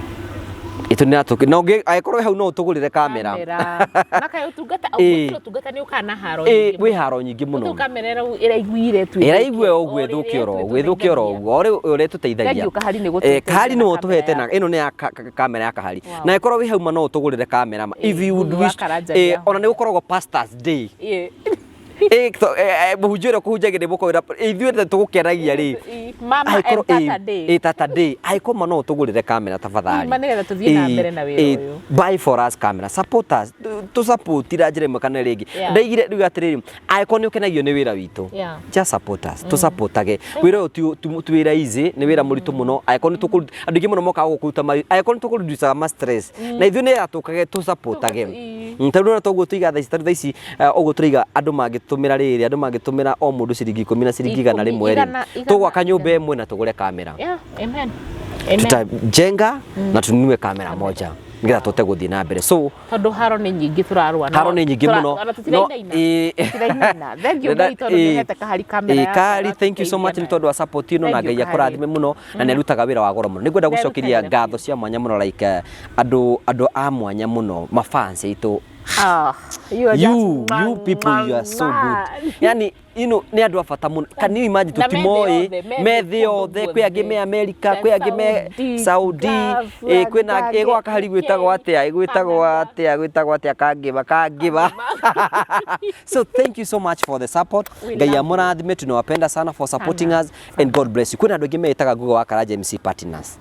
Itũ nĩ ĩrathũkire, na ũngĩ angĩkorwo wĩ hau no ũtũgũrĩre kamera. Kamera. Na kaĩ ũtungata, ũguo ũtungata nĩ ũkaga na haro nyingĩ wĩ haro nyingĩ mũno. Rĩu kamera ĩraiguire tu. Ĩraigua ũguo, ĩthũke oro ũguo, ĩthũke oro ũguo, o rĩu ũrĩa ĩtũteithagia. Thank you, Kahari, nĩ gũtũteithia Kahari na nĩwe kamera ũtũhete na yaku. ĩno nĩ ya kamera ya Kahari. Na ĩkorwo wĩ hau ma no ũtũgũrĩre kamera ma. If you would Ngugi wa wish Karanja nĩaho. Ona nĩ gũkoragwo Pastors Day. Mũhunjia ũrĩa ũkũhunjagia nĩ mũkwĩra ithuĩ tũgũkenagia rĩ. Mama and Tata Day. Tata Day, angĩkorwo ma no ũtũgũrĩre kamera, tafadhali. Ma nĩgetha tũthiĩ na mbere na wĩra ũyũ. Buy for us camera, support us, tũ support na njĩra ĩmwe kana ĩrĩa ĩngĩ. Ndaigire rĩu atĩrĩrĩ, angĩkorwo nĩ ũkenagio nĩ wĩra witũ, just support us, tũ supportage wĩra ũyũ. Ti wĩra easy, nĩ wĩra mũritũ mũno. Angĩkorwo nĩ tũkũruta andũ aingĩ mũno mokaga gũkũ kũruta angĩkorwo nĩ tũkũreducaga ma stress na ithuĩ nĩ yatũkage tũ supportage. Ta rĩu ona toguo tũiga thaa ici, ta rĩu thaa ici, ũguo tũraiga andũ mangĩtũmĩra rĩrĩ, andũ mangĩtũmĩra o mũndũ ciringi 10 na ciringi 100 rĩ, igana, tũgwaka nyũmba ĩmwe na tũgũre kamera. Yeah, amen. Amen. Tutajenga na tununue kamera moja nĩgetha tũhote gũthiĩ na mbere, so Tondũ haro nĩ nyingĩ tũrarũa. Haro nĩ nyingĩ mũno. Ona tũtirainaina. Tũtirainaina. Thank you Ngai tondũ nĩ ũhete Kahari kamera yaku, Kahari, thank you so much nĩ tondũ wa support ĩno, na Thank you, Ngai Kahari. akũrathime mũno, na nĩ arutaga wĩra wa goro mũno. Nĩ ngwenda Nĩ arutaga gũcokeria wĩra. Ngatho cia mwanya mũno, like andũ a mwanya mũno, mafans aitũ. Ah, you are just You people, you are so good. Yani nĩ andũ a bata mũno. Can you imagine? Na me thĩ Tũtimoĩ yothe, me thĩ me thĩ kũndũ yothe, kwĩ angĩ me guothe. America, kwĩ angĩ me Saudi, Saudi, Gulf, kwĩna Angĩ, gwa Kahari gwĩtagwo UK, atĩa, gwĩtagwo Canada. atĩa, gwĩtagwo atĩa, Kangĩba, Kangĩba. So thank you so much for the support. We Ngai love you. amũrathime, tunawapenda sana for supporting Sana, us and God bless you. Kwĩna andũ aingĩ meĩtaga Ngugi wa Karanja MC partners.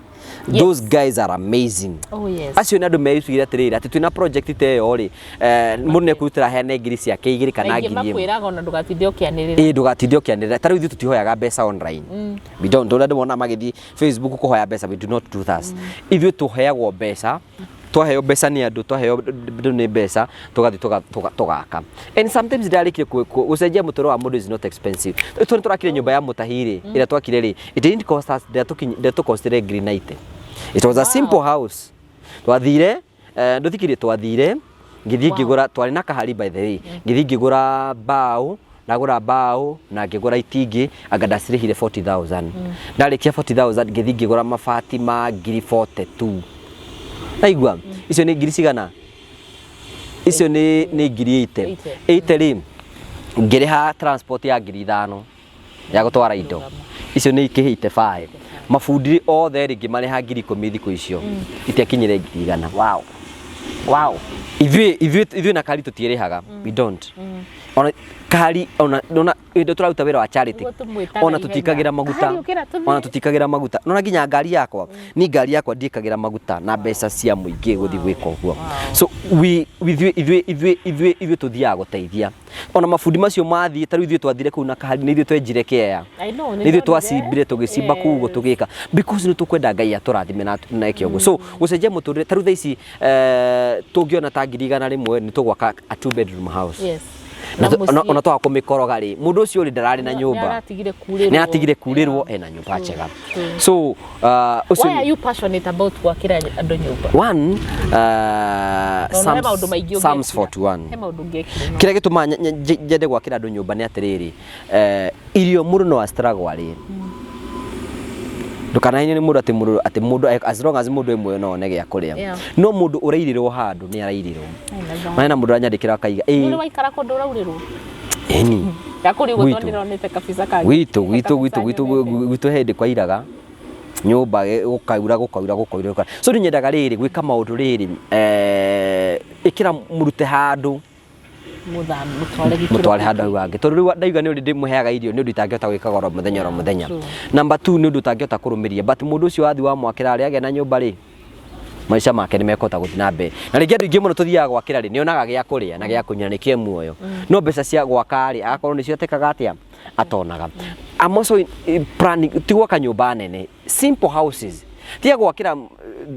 Those guys are amazing. Oh yes. Acio nĩ andũ meicugire atĩrĩrĩ, atĩ twĩna project ta ĩyo rĩ, mũndũ nĩ ekwĩrutĩra heane ngiri ciake 2 kana Aingĩ 1000. makwĩraga ona ndũgatinde ũkĩanĩrĩra. Ĩ, ndũgatinde ũkĩanĩrĩra. Ta rĩu ithuĩ tũtihoyaga mbeca online. We don't. Ũrĩa ndĩmona magĩthiĩ Facebook kũhoya mbeca, we do not do that. Ithuĩ tũheagwo mbeca, twaheo mbeca nĩ andũ, twaheo andũ nĩ mbeca, tũgathiĩ tũgaka. And sometimes ndarĩkire gũcenjia mũtũrĩre wa mũndũ is not expensive. Tondũ tũrakire nyũmba ya mũtahi rĩ, ĩrĩa twakire rĩ, it didn't cost us, ndĩatũcostire ngiri 90. It was a simple house. Twathire, ndũthikirie, twathire ngĩthiĩ ngĩgũra, twarĩ na Kahari by the way, ngĩthiĩ ngĩgũra mbaũ, ndagũra mbaũ na ngĩgũra itingĩ, anga ndacirĩhire 40,000. Ndarĩkia 40,000, ngĩthiĩ ngĩgũra mabati ma ngiri 42. Naigua icio nĩ ngiri cigana? Icio nĩ ngiri 80. 80. 80 rĩ, ngĩrĩha transport ya ngiri 5 ya gũtwara indo icio, nĩ ikĩhĩte 5. Mabundi othe rĩ, ngĩmarĩha ngiri 10 thikũ icio, itiakinyire ngiri 100. Wow. Ithuĩ na Kahari tũtiĩrĩhaga, we don't. Ona Kahari, ona hĩndĩ tũraruta wĩra wa charity, Nĩguo tũmwĩtaga ona ihenya. tũtikagĩra maguta. Kahari, ũkĩra tũthiĩ. Ona tũtikagĩra maguta. Nona nginya ngari yakwa, ni ngari yakwa ndiĩkagĩra maguta na mbeca cia mũingĩ gũthiĩ gwĩka ũguo. So we ithuĩ tũthiaga gũteithia. Ona mabundi macio mathiĩ, ta rĩu ithuĩ twathire kũu na Kahari, nĩ ithuĩ twenjire kĩea. I know, nĩ ithuĩ ndonire. twacimbire, tũgĩcimba kũu ũguo, tũgĩka because nĩ tũkwenda Ngai atũrathime na eke ũguo. So gũcenjia mũtũrĩre, ta rĩu thaa ici, tũngĩona ta ngiri 100 nĩ tũgwaka a two bedroom house. Na ona twaga kũmĩkoroga rĩ, mũndũ ũcio rĩ, ndararĩ na nyũmba. Nĩaratigire kurĩrwo. Nĩ aratigire kurĩrwo, ena nyũmba njega. So ũcio Why are you passionate about gwakĩra andũ nyũmba? One, Tondũ he maũndũ maingĩ Psalms ũngĩekire. 41. He maũndũ ũngĩekire, no. Kĩrĩa gĩtũmaga nyende gwakĩra andũ nyũmba nĩ atĩrĩrĩ, irio mũndũ no astruggle arĩe. Ndũkanahenio nĩ mũndũ atĩ mũndũ as long as mũndũ ĩ muoyo no one gĩa kũrĩa. No mũndũ ũrairĩrwo handũ nĩ arairĩrwo. Maena mũndũ aranyandĩkĩra akaiga Nĩ waikara kũndũ ũraurĩrwo? Ĩni. Ndakũrĩ ũguo Gwitũ. tondũ ndĩronete kabisa kangĩ. Gwitũ gwitũ gwitũ gwitũ gwitũ hĩndĩ kwairaga nyũmba, gũkaura gũkaura gũkaura gũkaura. So niĩ nyendaga rĩrĩ gwĩka maũndũ rĩrĩ, ĩkĩra mũrute handũ. Mũthami mũtware gĩkĩro Mũtware kĩngĩ. Handũ hau hangĩ, tondũ rĩu ndauga nĩ ũndũ ndĩmũheaga irio nĩ ũndũ itangĩhota gwĩkaga oro mũthenya oro mũthenya. Number two, nĩ ũndũ ũtangĩhota kũrũmĩria, but mũndũ ũcio wathiĩ wamwakĩra rĩ, agĩa na nyũmba rĩ, maica make nĩ mekũhota gũthiĩ na mbere. Na rĩngĩ andũ aingĩ mũno tũthiaga gwakĩra rĩ, nĩ onaga gĩa kũrĩa na gĩa kũnyua nĩkĩo muoyo, no mbeca cia gwaka rĩ, agakorwo nĩcio atekaga atĩa atonaga. I'm also in planning ti gwaka nyũmba nene, simple houses. Tiga gwakĩra,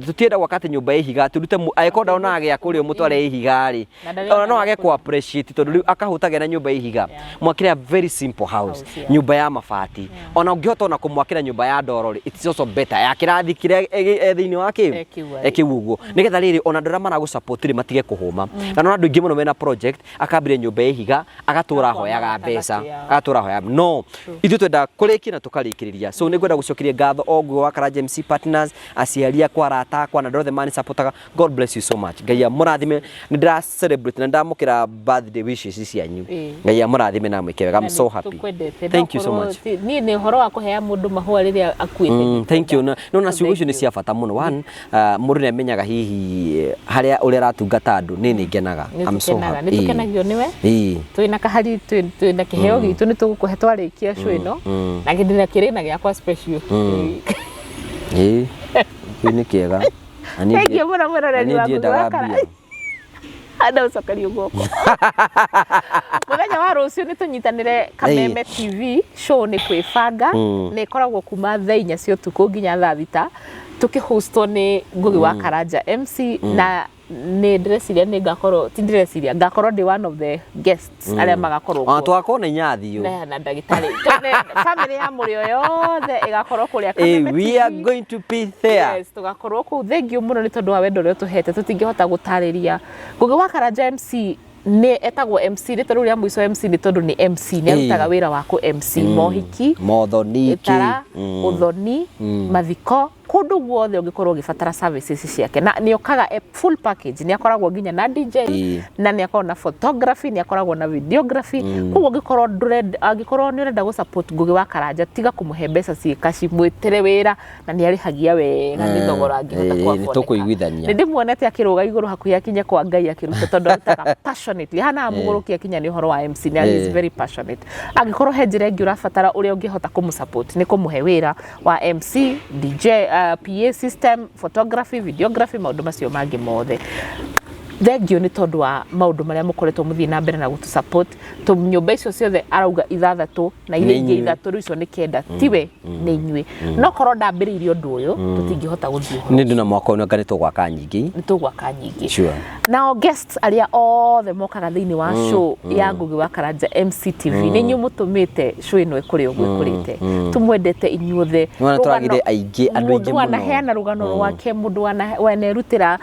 tũtienda gwaka atĩ nyũmba ya ihiga tũrute angĩkorwo ndaonaga gĩa kũrĩa ũmũtware ya ihiga rĩ, Na ndarĩonaga ona no age gĩa kũ appreciate tondũ rĩu akahũtagĩa na nyũmba ya ihiga. Mwakĩre a very simple house, nyũmba ya mabati. Ona ũngĩhota ona kũmwakĩra nyũmba ya ndoro rĩ, it's also better ya kĩrathi kĩrĩa e thĩinĩ wa kĩ E kĩu arĩ. E kĩu ũguo, nĩgetha rĩrĩ ona andũ arĩa maragũ support rĩ, matige kũhũma. Na no andũ aingĩ mũno mena project akambĩrĩria nyũmba ya ihiga, agatũra Agakwama ahoyaga mbeca, gatagatĩ, yeah. agatũra ahoyaga. No ithuĩ twenda kũrĩkia na tũkarĩkĩrĩria. So nĩ ngwenda gũcokeria ngatho o Ngugi wa Karanja MC Partners, aciari akwa, arata akwa na andũ othe mani supportaga. God bless you so much. Ngai amũrathime. Nĩ ndĩra celebrate na ndamũkĩra birthday wishes cianyu. Ngai amũrathime na amwĩke wega. I'm so happy. Tũkwendete. Thank you so much. Niĩ nĩ ũhoro wa kũhea mũndũ mahũa rĩrĩa akuĩte. Thank you. No na ciugo icio Thank nĩ cia bata mũno. One, mũndũ nĩ amenyaga hihi harĩa ũrĩa aratungata andũ. Nĩ ngenaga. I'm so happy. Nĩ tũkenagio nĩwe. Twĩna kahari, twĩna kĩheo gitũ, nĩ tũgũkũhe twarĩkia show ĩno, na ndĩna kĩrĩna gĩakwa special. Ĩĩ. Kĩu nĩ kĩega. Na niĩ Thank you mũno mwĩroreri na niĩ wa Ngugi wa ndiendaga Karanja. mbia. Anda ũcokerio guoko. Mũthenya wa rũciũ nĩ tũnyitanĩre Kameme TV show, nĩ kwĩbanga, nĩ ĩkoragwo kuma thaa 4 cia ũtukũ nginya thaa 6, tũkĩhostwo nĩ Ngugi wa Karanja MC, na nĩ ndĩreciria nĩ ngakorwo, ti ndĩreciria, ngakorwo ndĩ one of the guests arĩa magakorwo Ona kuo. tũgakorwo na inyathiũ. Na ndagĩtarĩ. Family ya Mũrĩo yothe ĩgakorwo kũrĩa Kameme We are TV. going to be there. Yes, tũgakorwo kũu. Thank you mũno nĩ tondũ wa wendo ũrĩa ũtũhete. Tũtingĩhota gũtarĩria. Ngugi wa Karanja MC nĩ etagwo MC, rĩtwa rĩu rĩa mũico MC nĩ tondũ nĩ MC, nĩ arutaga wĩra wa kũ MC mohiki, Mothoni. ĩtara, ũthoni, mathiko, kũndũ guothe ũngĩkorwo ũgĩbatara services ciake. Na nĩ okaga e full package, nĩ akoragwo nginya na DJ, na nĩ akoragwo na photography, nĩ akoragwo na videography. Koguo ũngĩkorwo ndũrenda, angĩkorwo nĩ ũrenda gũ support Ngugi wa Karanja, tiga kũmũhe mbeca ciĩ kaci, mwĩtĩre wĩra, na nĩ arĩhagia wega, nĩ thogora angĩhota Nĩ kũ-afford. tũkũiguithania. Nĩ ndĩmuonete akĩrũga igũrũ hakuhĩ akinye kwa Ngai akĩruta, tondũ arutaga passionately. Hana mũgũrũki akinya nĩ ũhoro wa MC, nĩ is very passionate. Angĩkorwo he njĩra ĩngĩ ũrabatara ũrĩa ũngĩhota kũmũ support, nĩ kũmũhe wĩra wa MC, DJ, PA system, photography, videography, maũndũ macio mangĩ mothe. Thengiũ nĩ tondũ wa maũndũ marĩa mũkoretwo mũthiĩ na mbere na gũtũ support. Nyũmba icio ciothe arauga ithathatũ na iria Nĩ ingĩ inyuĩ. ithatũ, rĩu icio nĩ kenda, tiwe nĩ inyuĩ. No korwo ndambĩrĩirie ũndũ ũyũ, tũtingĩhota gũthiĩ ũhoro. Nĩ ndũ na mwaka ũyũ anga nĩ tũgwaka nyingĩ. Nĩ tũgwaka nyingĩ. Nao guests arĩa othe mokaga thĩinĩ wa show ya Ngugi wa Karanja MCTV, nĩ inyuĩ mũtũmĩte show ĩno ĩkũre ũguo ĩkũrĩte. Tũmwendete inyuothe. Nĩwona Rũgano- tũragire aingĩ, andũ aingĩ mũndũ mũno. wanaheana rũgano rwake, mũndũ wanerutĩra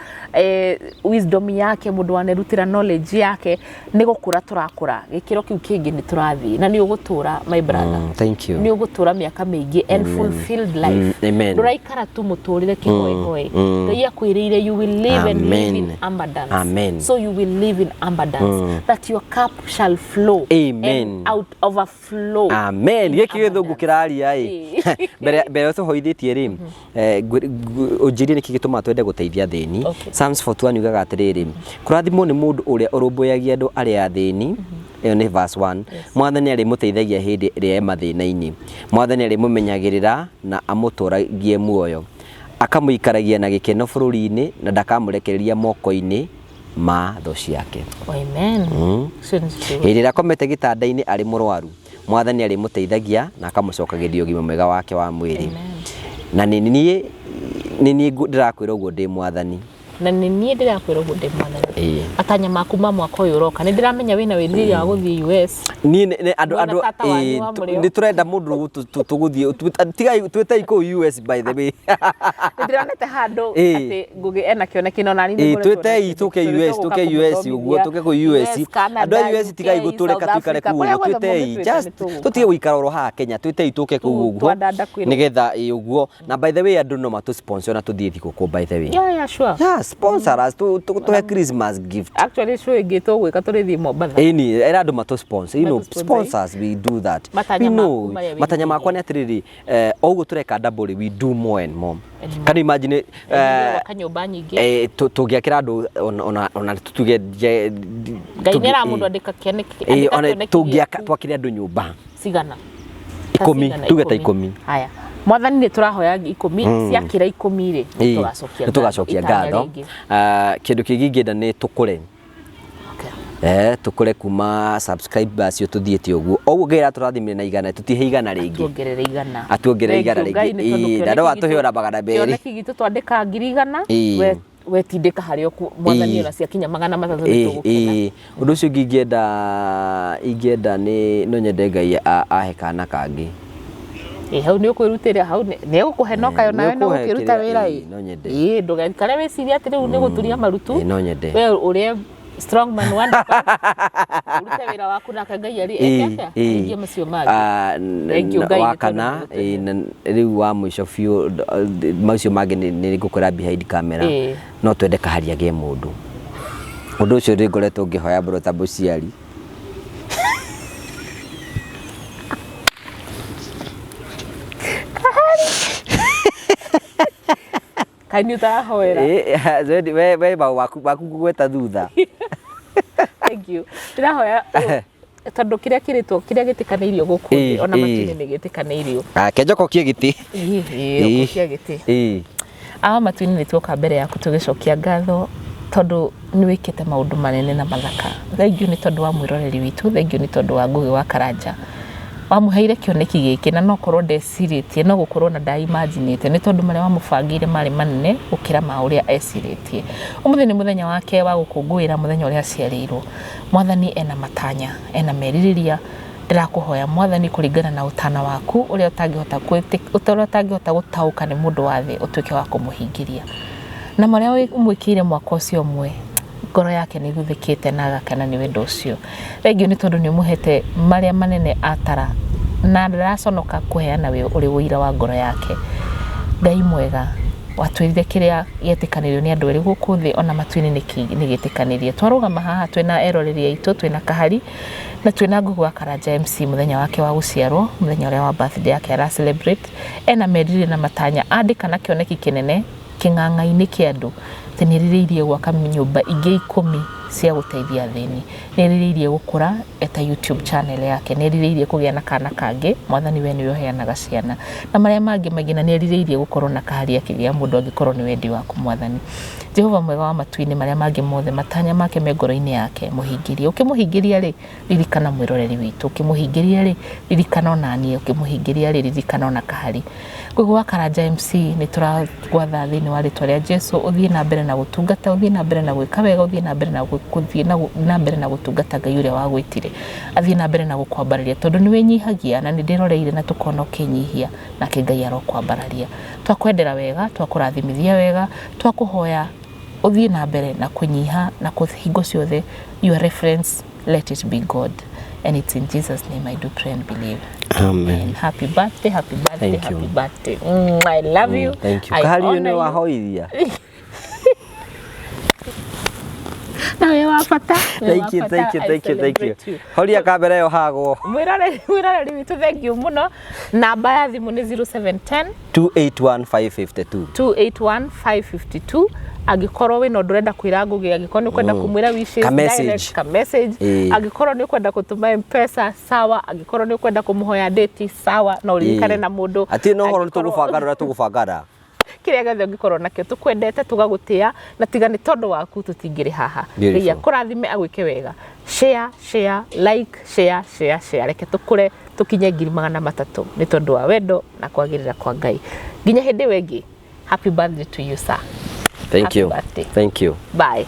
wisdom yake, mũndũ wanerutĩra knowledge yake, nĩ gũkũra tũrakũra gĩkĩro kĩu kĩngĩ nĩ tũrathiĩ. Na nĩ ũgũtũra, my brother, Thank you. nĩ ũgũtũra mĩaka mĩingĩ and fulfilled life. Amen. Ndũraikara tu mũtũrĩre kĩhoehoe. Ngai akwĩrĩire you will live and live in Amen. abundance. Amen. So you will live in abundance, that your cup shall flow Amen. and out overflow. Amen. Gĩkĩ gĩthũngũ kĩraria ĩ. Mbere tũhoithĩtie rĩ, ũnjĩrie nĩkĩ gĩtũmaga twende gũteithia athĩni. Psalms 41 yugaga atĩrĩrĩ, kũrathimwo nĩ mũndũ ũrĩa ũrũmbũyagia andũ arĩa athĩni. Ĩyo nĩ verse 1. Mwathani arĩmũteithagia hĩndĩ ĩrĩa e mathĩna-inĩ. Mwathani arĩmũmenyagĩrĩra na amũtũragie muoyo, akamũikaragia na gĩkeno bũrũri-inĩ, na ndakamũrekereria moko-inĩ ma thũ ciake. Amen. Ũcio nĩ ciugo. Hĩndĩ ĩrĩa akomete gĩtanda-inĩ arĩ mũrwaru, Mwathani arĩmũteithagia na akamũcokagĩria ũgima mwega wake wa mwĩrĩ. Na nĩ niĩ ndĩrakwĩra ũguo ndĩ Mwathani. Na nĩ niĩ ndĩrakwĩra ũguo ndĩ mwathani. Matanya maku ma mwaka ũyũ ũroka, nĩ ndĩramenya wĩna wĩrirĩria wa gũthiĩ US. Niĩ nĩ andũ Mwena andũ tata wanyu ĩĩ, wa mũrĩo. Nĩ tũrenda mũndũ tũgũthiĩ tigai twĩtei kũu US, by the way. Nĩ ndĩronete handũ atĩ Ngũgĩ ena kĩoneki no nani Ĩĩ, twĩtei tũke US, tũke US ũguo, tũke kũu US. Andũ a US, tigai gũtũreka tũikare kũu ũguo, twĩtei just tũtige gũikara oro haha Kenya, twĩtei tũke kũu ũguo Twandanda kwĩrwo. Nĩgetha ĩĩ ũguo. Na by the way, andũ no matũ sponsor na tũthiĩ thigũkũ, by the way. Yeah, sure. Yeah, sponsor us, tũhe Christmas gift. Actually, show ĩngĩ tũgwĩka tũrĩthiĩ Mombatha. Ĩni era andũ matũ sponsor, Matũ sponsor. Sponsors, we do that. Matanya We know. maku marĩa Matanya makwa wĩrirĩirie. nĩ atĩrĩrĩ, o ũguo tũreka double, we do more and more. And more. Can you imagine Gwaka nyũmba nyingĩ. Tũngĩakĩra andũ ona tuge Ngai nĩ aramũndũ andĩka kĩoneki, andĩka ona kĩoneki tũngĩaka gĩaku. Twakĩre andũ nyũmba Cigana? Ta 10. cigana? Tuge ta 10. Haya, mwathani, nĩ tũrahoya 10. Ciakĩra 10 rĩ, nĩ tũgacokia Nĩ tũgacokia itanya ngatho. rĩngĩ. Ah, kĩndũ kĩngĩ ingĩenda nĩ tũkũre. Tũkũre kuma subscribe acio tũthiĩte ũguo o ũguo Ngai aratũrathimire na 100, tũtihe 100 rĩngĩ. Tuongerere 100. Atuongerere 100 Thank you, Ngai, rĩngĩ. nĩ tondũ Ĩĩ, na no kĩoneki atũhe ona 200. Kĩoneki gitũ twandĩka 100,000. We wetindĩka harĩa mwathani, ona ciakinya 300 nĩ tũgũkena. Ĩĩ, ũndũ ũcio ũngĩ ingĩenda nĩ no nyende Ngai ahe kana kangĩ. Ĩ, hau nĩ ũkwĩrutĩra, hau nĩ egũkũhe no kayo nawe no Nĩ ũkũhe gũkĩruta kĩrĩa- wĩra. Ĩĩ, Ĩ no nyende. Ĩ, ndũgaikare wĩcirie atĩ rĩu nĩ gũturia marutu. Ĩĩ, no nyende. We ũrĩa strong man one, ũrute wĩra waku nake Ngai arĩ eke atĩa? Ahingie macio mangĩ. Ah, Thank you, Ngai, wa nĩ tondũ kana nĩ gũtũhe. ĩĩ, na rĩu wa mũico biũ, macio mangĩ nĩ ngũkwĩra behind camera. No twende kahari agĩe mũndũ. Ũndũ ũcio nĩ ngoretwo ngĩhoya mũno ta mũciari. Kaĩ nĩ ũtarahoera? Ĩĩ, we waku ngũgweta thutha. Thank you. Ndĩrahoya tondũ kĩrĩa kĩrĩtwo, kĩrĩa gĩtĩkanĩirio gũkũ thĩ, ona matu-inĩ nĩ gĩtĩkanĩirio. Ah, kenjokokie gĩtĩ. Ĩĩ, ũkokia gĩtĩ. Awa matu-inĩ, nĩ tuoka mbere yaku tũgĩcokia ngatho tondũ nĩ wĩkĩte maũndũ manene na mathaka. Thank you nĩ tondũ wa mwĩroreri witũ, thank you nĩ tondũ wa Ngũgĩ wa Karanja. Wamũheire kĩoneki gĩkĩ na no korwo ndecirĩtie, no gũkorwo na ndaimaginĩte, nĩ tondũ marĩa wamũbangĩire marĩ manene gũkĩra ma ũrĩa ecirĩtie. Ũmũthĩ nĩ mũthenya wake wa gũkũngũĩra mũthenya ũrĩa aciarĩirwo. Mwathani, ena matanya, ena merirĩria. Ndĩrakũhoya mwathani, kũringana na ũtana waku ũrĩa ũtangĩhota gũtaũka nĩ mũndũ wa thĩ, ũtuĩke wa kũmũhingĩria na marĩa ũmwĩkĩire mwaka ũcio ũmwe. Ngoro yake nĩ ĩguthĩkĩte na agakena nĩ wendo ũcio. Thengiũ nĩ tondũ nĩ ũmũhete marĩa manene atara na ndaraconoka kũheana wĩ ũrĩ ũira wa ngoro yake. Ngai mwega, watwĩrire kĩrĩa gĩetĩkanĩirio nĩ andũ erĩ gũkũ thĩ, ona matu-inĩ nĩ gĩtĩkanĩrie. Twarũgama haha twĩna eroreri aitũ, twĩna kahari na twĩna Ngũgĩ wa Karanja MC, mũthenya wake wa gũciarwo, mũthenya ũrĩa wa birthday yake ara celebrate, ena merirĩria na matanya, andĩka na kĩoneki kĩnene kĩng'ang'a-inĩ kĩa andũ atĩ nĩ erirĩirie gwaka nyũmba ingĩ 10 cia gũteithia athĩni, nĩ erirĩirie gũkũra eta YouTube channel yake, nĩ erirĩirie kũgĩa na kana kangĩ. Mwathani, we nĩwe ũheanaga ciana, na marĩa mangĩ maingĩ, na nĩ erirĩirie gũkorwo na kahari akĩgĩa mũndũ, angĩkorwo nĩ wendi waku. Mwathani Jehova mwega wa matu-inĩ, marĩa mangĩ mothe matanya make me ngoro-inĩ yake, mũhingĩrie. Ũkĩmũhingĩria rĩ, ririkana mwĩroreri witũ. Ũkĩmũhingĩria rĩ, ririkana ona niĩ. Ũkĩmũhingĩria rĩ, ririkana ona kahari Ngũgĩ wa Karanja MC. Nĩ tũragwatha thĩinĩ wa rĩtwa rĩa Jesu, ũthiĩ na mbere na gũtungata, ũthiĩ na mbere na gwĩka wega, ũthiĩ na mbere na gũthiĩ na mbere na gũtungata Ngai ũrĩa wagwĩtire, athiĩ na mbere na gũkwambararia, tondũ nĩ wĩnyihagia na nĩ ndĩroreire na tũkona ũkĩnyihia, nake Ngai arokwambararia. Twakwendera wega, twakũrathimithia wega, twakũhoya ũthiĩ na mbere na kũnyiha na kũhingo ciothe your reference, let it be God, and it's in Jesus' name I do pray and believe. Amen. Happy birthday, happy birthday. Thank you. Happy birthday. I love you. Thank you. I Kahari ũyũ nĩ honor you. wahoithia. Na wĩ wa bata. Wĩ wa Thank you. bata. Thank you. I Thank you, thank you. celebrate you. Horia kamera ĩyo hagwo. Mwĩroreri witũ, thank you mũno. Namba ya thimũ nĩ 0710 281552. 281552. Angĩkorwo wĩna ũndũ ũrenda kwĩra Ngũgĩ, angĩkorwo nĩ ũkwenda kũmwĩra wishes Ka message. direct, ka message, angĩkorwo nĩ ũkwenda gũtũma M-Pesa, sawa, angĩkorwo nĩ ũkwenda kũmũhoya date, sawa, no ũririkane na mũndũ. Atirĩ na ũhoro nĩ tũgũbanga ũrĩa tũgũbangana. Kĩrĩa gĩothe ũngĩkorwo nakĩo, tũkwendete, tũgagũtĩa, na tiga nĩ tondũ waku tũtingĩrĩ haha. Beautiful. Ngai akũrathime, agwĩke wega. Share, share, like, share, share, share. Reke tũkũre tũkinye 300,000 nĩ tondũ wa wendo na kwagĩrĩra kwa Ngai. Nginya hĩndĩ ĩyo ĩngĩ, happy birthday to you, sir. Thank Happy you. birthday. Thank you. Bye.